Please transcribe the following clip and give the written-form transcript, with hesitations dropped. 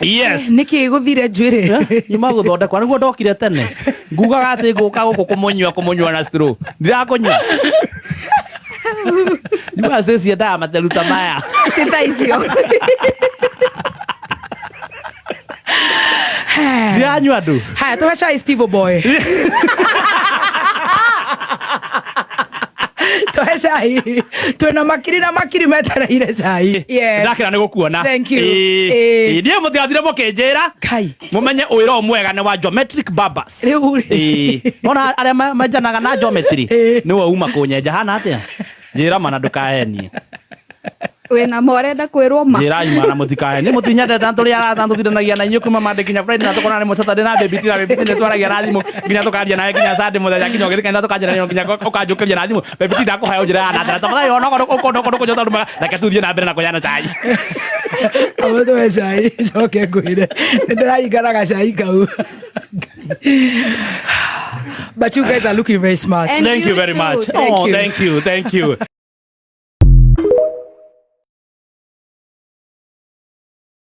Yes. Nĩkĩ gũthire njuĩrĩ? Nyuma gũthondekwa nĩguo ndokire tene. Ngugaga atĩ ngũka gũkũ kũmũnyua kũmũnyua na straw. Ndirakũnyua. Njugaga Stacy endaga materu ta maya. Ti ta icio. Ndiranyua andũ. Haya, tũhe cai Steve Boy. Tũhe cai. Twĩna makiri na makiri metereire cai. Yes. Ndakena nĩ gũkuona. Thank you. Ĩĩ. Ĩĩ. Ĩĩ, Niĩ mũtigathire mũkĩnjĩra. Kai. Mũmenye ũira ũyũ mwega nĩ wa geometric barbers. Rĩu rĩ. Ĩĩ. Nona arĩa menjanaga na geometry. Ĩĩ. Nĩwe uma kũnyenja hana atĩa? Njĩra mana ndũkahenie. Wĩna ma ũrenda kwĩrwo ma. Njĩra imana mũtikahenie. Mũtinyendete na tũrĩ arata tũtindanagia na inyuĩ kuma Monday nginya Friday na tũkonana rĩmwe Saturday na baby T na baby T nĩ twaragia na thimũ nginya tũkaria nawe nginya Sunday mũthenya nginya ũgĩthiĩ kanitha tũkanjĩra nginya ũkanjũkĩria na thimũ baby T ndakũhoya ũnjĩre hana atĩa na tafadhali ona okorwo ũkũndũ ũkũndũ kũnyota ũndũ mwega reke tũthiĩ na mbere na kũheana cai. Abo tũhe cai njoke ngwĩre. Nĩ ndĩraringana gacai kau. But you guys are looking very smart. And Thank you you very too. much. Thank Oh, you. thank you, thank you.